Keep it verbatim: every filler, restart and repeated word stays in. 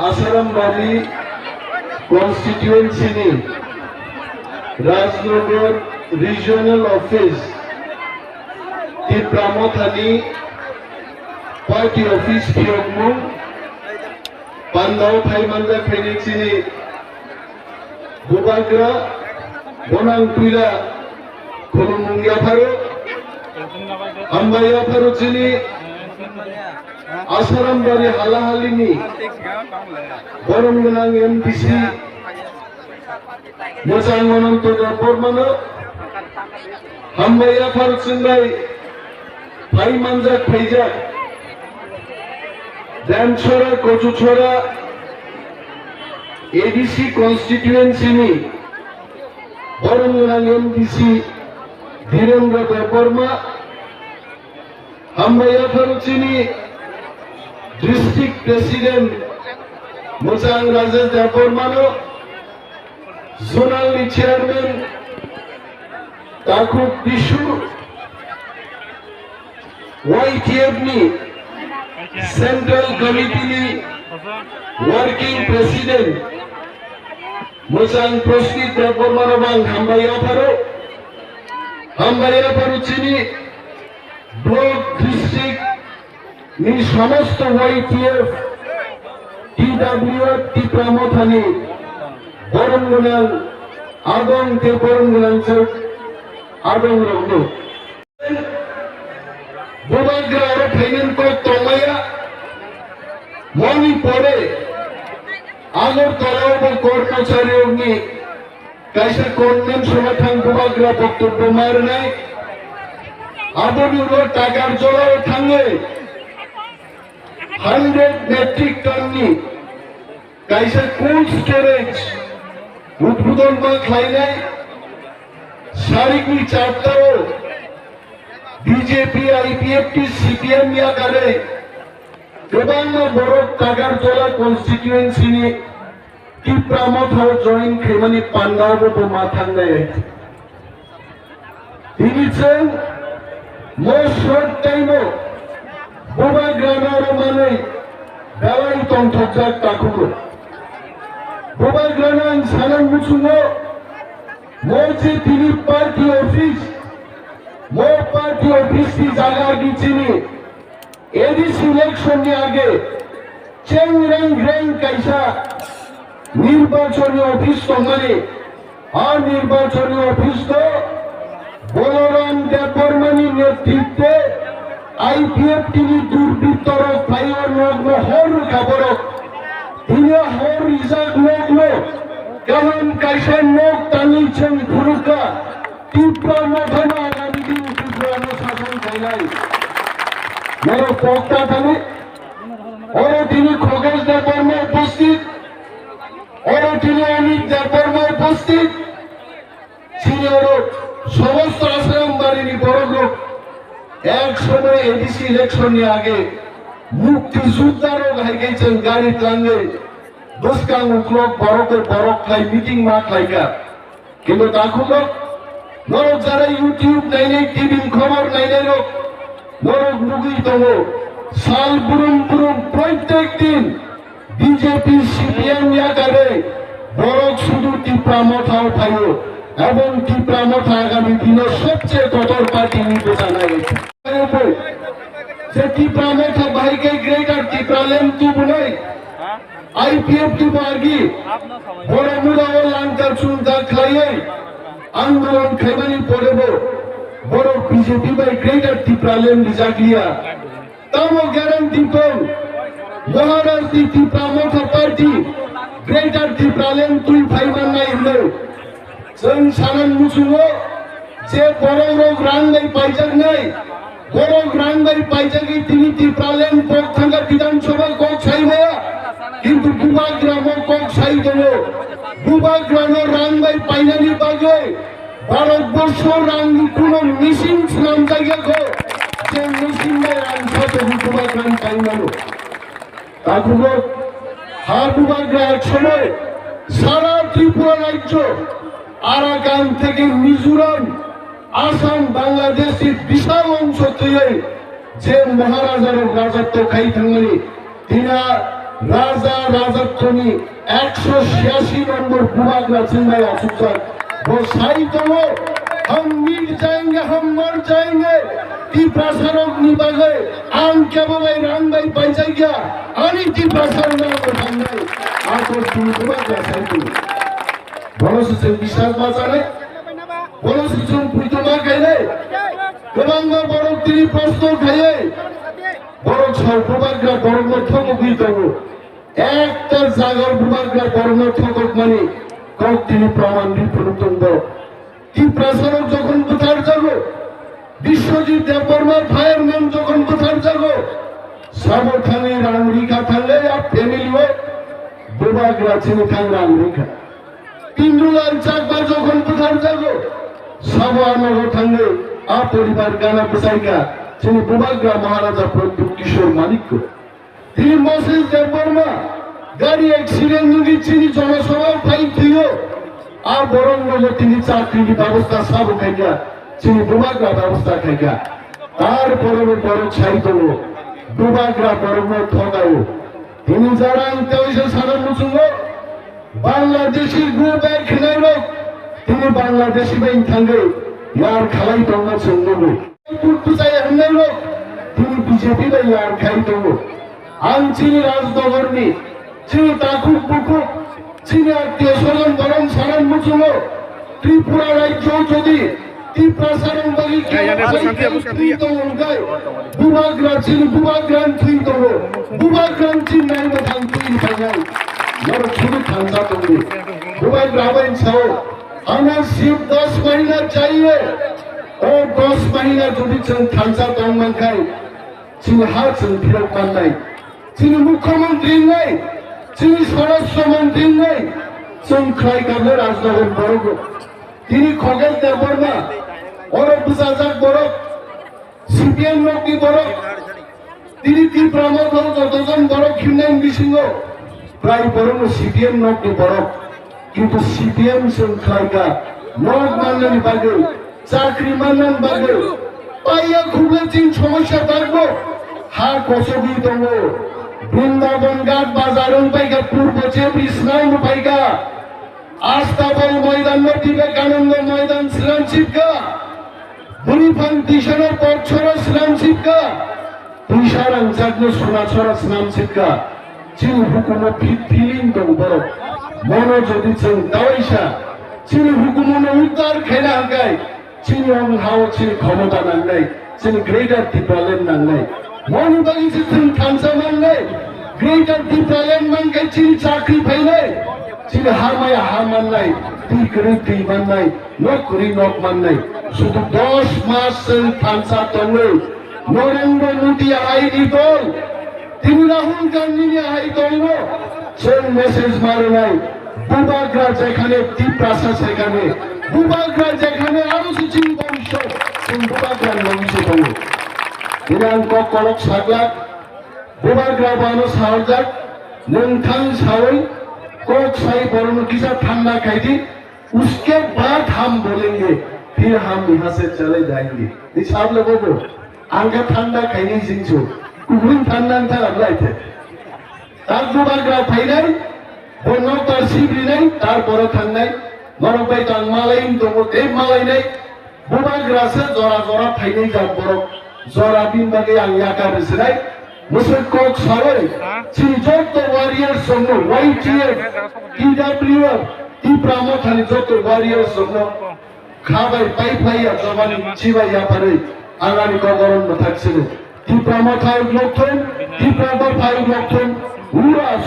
Asarambari constituency ni Rajnagar Regional Office, Tipra Motha ni party office phiyokmung pandao phai manjak phaini chini Bubagra, bonang puila khulumung yapharo, hambai yapharo chini Asarambari halahalini borom gwnang M D C Mwchang Ananto Debbarmano, hambai yapharo chwngbai phai manjak phaijak Demchora Kochuchora A D C constituency ni borom gwnang M D C Dhirendra Debbarma, hambai yapharo chini district president Mwchang Rajesh Debbarmano, zonal ni chairman Takhuk Bisu, Y T F ni Central Committee ni Working President Mwchang Prosmit Debbarmano bang hambai yapharo, hambai yapharo chini block district ni somosto Y T F, T W F Tipra Mothani borom gwnang adong tei borom gwnang chwk adong rokno. Bubagra oro phainani kok tongmaya. Moni pore Agartala o bo kormochari rokni kaisa convention o thang Bubagra boktobbo ma rwnai. Aboni ulo Takarjola o thangwi hundred metric ton ni kaisa cold storage udbodon ma khlainai. Sarikni charta o B J P, I P F T, C P M yakarwi kwbangma borok Takarjola constituency ni Tipra Motha o join khaimani pandao bo ma thangnai. Tini chwng mo short time o Bubagrano aro manwi belai tongthokjak takhugo. Bubagrano ang sana muchungo, mo je tini party office, mo party office ni jaga agi chini A D C election ni age cheng reng reng kaisa nirbachoni office tongmani, a nirbachoni office to Balaram Debbarmani netritwe I P F T ni durbitto rok phaiwi nokno hor rwkha borok. Tini hor rijak nokno kaham kaisa nok tangwi chwng phunukha. Tipra Mothano agami dini Tripurano sason khainai. Norok pokta thani. Oro tini Khogesh Debbarma upasthit. Oro tini Amit Debbarma upasthit. Chini oro somosto Asarambari ni borok rok ek somoy A D C election ni age mukti juddha rok hai khe chwng gari twlangwi bwskang uklok borok bai borok khlai meeting ma khlaikha. Kintu takhuk rok, norok jara YouTube nainai, T V ni khobor nainai rok, norok nugwi tongo. Sal brum brum proitek din B J P, C P M yakarwi borok sudu Tipra Mothao phaio, ebong Tipra Motha agami dino sobche kotor party ni bwchanai. Je Tipra Motha bahai khe Greater Tipraland tubunai. I P F T bo agi borok mura o langkar chumjak khlaiwi andolon khaimani porebo borok B J P bai Greater Tipraland rijak liya. Tamo guarantee tong Maharaj ni Tipra Motha Party Greater Tipraland twi phai mannai hwnwi. Chwng sanan muchungo je borok rok rang bai paijaknai, borok rang bai paijagwi tini Tipraland kok thangkha Bidhan Sabha kok sai maya, kintu Bubagramo kok sai tongo. Bubagrano rang bai painani bagwi Bharat borsho rangni kuno machine swnamjak ya kho, je machine bai rang sato Bubagrano paimano. Takhuk rok, ha Bubagra ek somoy sara Tripura rajyo, Arakan theke Mizoram, Assam, Bangladesh ni bishal ongsho twiwi je Maharaja rok rajatw khai thangmani, tini a Raja Rajattoni ekso chhiyasi nombor bubagra chwngbai achukjak. Bo sai tongo, "Hum mit jayenge, hum mar jayenge." Tiprasarokni bagwi ang kebo bai rang bai paijak ya, ani Tiprasarokno ang bo thangnai. Ako chini bubagra sai tongo. Bono se chwng bisas ma chanai, bono se chwng puitoma khainai. Kwbangma borok tini proshno khaiwi, borok sao bubagra borokno thongwi tongo. Ekta jaga bubagra borokno thokokmani kok tini praman ri phunuk tong borok. Tiprasarok jokhon butharjago, Biswajit Debbarma fireman jokhon butharjago, sabo thangwi rang rikha thangwi a family o bubagra chini thang rang rikha. Pindulal Chakma jokhon butharjago, sabo a nogo thangwi a poribar gana bwsaikha chini bubagra Maharaja Pradyut Kishore Manikko. Tini Moses Debbarma gari accident wngwi chini Jonasabha phai thwio. A borok nogo tini chakrini babostha sabo khaikha, chini bubagra babostha khaikha. Tarpore bo borok sai tongo, bubagra borokno thokaio. Tini jara ang teisa sana muchungo, Bangladeshi go back khwnairok, tini Bangladeshi bai thangwi yar khalai tongma chwng nugo. Kut bwchaya hwnnairok tini B J P bai yar khai tongo. Ang chini Rajnagarni, chini takhuk bukhuk, chini attiyo swajon borom sanan muchungo Tripura rajyo jodi Tiprasarok bagwi kebo thwi tongo hwnkhe bubagra chini bubagra thwi tongo, bubagra chini naima thang thwi tongo. Norok suru thansa tongo. Bubagra bai sao, "Hamar sirf das mahina chahiye." O dos mahina jodi chwng thansa tong mankhai, chini ha chwng phirok mannai, chini mukhyamantri wngnai, chini swarashtra mantri wngnai, chwng khlai kable Rajnagar borok. Tini Khogesh Debbarma, oro bwchajak borok, C P M nokni borok, tini Tipra Motha jotojon borok himnai bisingo, prai borokno C P M nokni borok. Kintu C P M chwng khlaikha, nok mannani bagwi, chakri mannani bagwi, paiya khuble chini somosya bagbo, ha kosogwi tongo. Brindaban Ghat bazar wng paikha, purbo chebri swnam wng paikha. Astabol moidan no Vivekananda moidan swnam chipkha. Bwrwi phang tisano Porchora swnam chipkha. Twisa rangchakno Sunachora swnam chipkha. Chini hukumo fit feeling tongo borok. Mono jodi chwng tawaisa chini hukumono uddar khaina hwnkhe chini ong hao chini khomota nangnai, chini Greater Tipraland nangnai. Moni bagwi se chwng thansa mannai, Greater Tipraland mankhe chini chakri phainai, chini ha maya ha mannai, twi kwrwi twi mannai, nok kwrwi nok mannai. Sudu dos mas chwng thansa tongwi Narendra Modi haini dol, tini Rahul Gandhi ni hai dol no chwng message marinai, bubagra jekhane Tiprasa sekhane, bubagra jekhane aro se chini bongso, chwng bubagra bongso tongo. Tini ang kok kolok saglak, bubagra bano saorjak, nwng thang sawi, kok sai borokno kisa thanda khaidi, उसके बाद हम बोलेंगे, फिर हम यहाँ से चले जाएंगे। Ni sab le bobo, ang khe thanda khaini jingsu, kubun thanda ang thang ablai the. Tak bubagra phainai, bo nok tar sibrinai, tar pore thangnai, norok bai tang malai tongo, tei malainai, bubagra se jora jora phainai jak borok, jora bin bagwi ang yakar rwsinai, mwswk kok sawi, chini joto warriors rokno, Y T F, T W F, Tipra Mothani joto warriors rokno kha bai pai phlai ya, jobani chibai ya pharwi, ang ani kokoron mwthak sino. Tipra Motha uk lokthun, Tipra Dopha uk lokthun, ura